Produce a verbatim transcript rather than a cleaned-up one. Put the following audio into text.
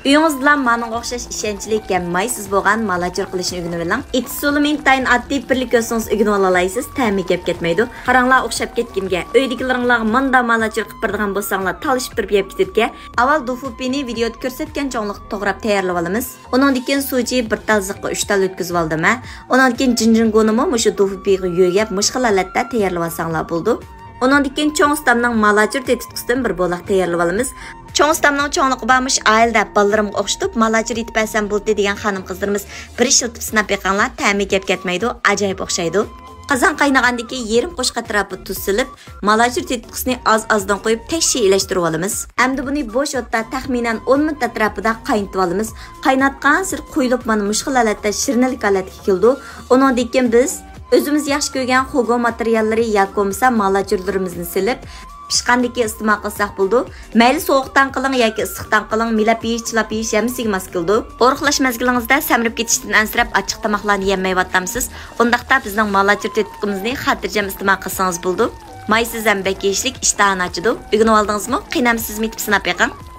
ئۆيىڭىزدىلا مانىڭغا ئوخشاش ئىشەنچلىك ھەم مايسىز بولغان مالاچۇر قىلىشنى ئۆگىنىۋېلىڭ. ئېتىش ئۇسۇلى ئىنتايىن ئاددىي، بىرلا كۆرسىڭىز ئۆگىنىۋالالايسىز، تەمى گەپ كەتمەيدۇ. قاراڭلار ئوخشاپ كەتكىنىگە، ئۆيدىكىلىرىڭلارغا ماندا مالاچۇر قىلىپ بېرىدىغان بولساڭلار تالىشىپ تۇرۇپ يەپ كېتىدىكەن. ئاۋۋال دۇفۇپىنى ۋىدېئودا كۆرسەتكەن چوڭلۇقتا توغراپ تەييارلىۋالىمىز. ئۇنىڭدىن كېيىن سۇجى بىر تال زىققا ئۈچ تال ئۆتكۈزۈۋالدىم ھە. ئۇنىڭدىن كېيىن جىنجىڭگۇنىمۇ مۇشۇ دۇفۇپىغا يۆگەپ مۇشۇ خىل ھالەتتە تەييارلىۋالساڭلار بولىدۇ. ئۇنىڭدىن كېيىن چوڭ ئۇستامنىڭ مالاچۇر تېتىتقۇسىدىن بىر بولاق تەييارلىۋالىمىز. چوڭ ئۇستامنىڭ چوڭلۇقى بار مۇشۇ ئائىلىدە بالىلىرىمغا ئوخشىتىپ مالاچۇر ئېتىپ بەرسەم بولدى دېگەن خانىم-قىزلىرىمىز بىر ئىشلىتىپ سىناپ بېقىڭلار، تەمى گەپ كەتمەيدۇ، ئاجايىپ ئوخشايدۇ. قازان قاينىغاندىن كېيىن يېرىم قوشۇق ئەتراپىدا تۇز سېلىپ، مالاچۇر تېتىتقۇسىنى ئاز-ئازدىن قويۇپ تەكشى ئېلەشتۈرۈۋالىمىز. ئەمدى بۇنى بوش ئوتتا تەخمىنەن ئون مىنۇت ئەتراپىدا قاينىتىۋالىمىز. قايناتقانسېرى قويۇلۇپ مانا مۇشۇ خىل ھالەتتە شىرنىلىك ھالەتكە كېلىدۇ. ئۇنىڭدىن كېيىن بىز ئۆزىمىز ياخشى كۆرگەن خوگو ماتېرىياللىرى ياكى بولمىسا مالاچۇرلىرىمىزنى سېلىپ، پىشقاندىن كېيىن ئىستېمال قىلساق بولىدۇ. مەيلى سوغۇقتان قىلىڭ ياكى ئىسسىقتان قىلىڭ، مىلاپ يېيىش، چىلاپ يېيىش ھەممىسىگە ماس كېلىدۇ. ئورۇقلاش مەزگىلىڭىزدە سەمرىپ كېتىشتىن ئەنسىرەپ ئاچچىق تاماقلارنى يەممەيۋاتامسىز؟ ئۇنداقتا بىزنىڭ مالاچۇر تېتىتقۇمىزنى خاتىرجەم ئىستېمال قىلسىڭىز بولىدۇ. مايسىز ھەم بەك يېيىشلىك، ئىشتىھانى ئاچىدۇ. ئۆگىنىۋالدىڭىزمۇ؟ قېنى ئەمدى سىزمۇ ئېتىپ سىناپ بېقىڭ.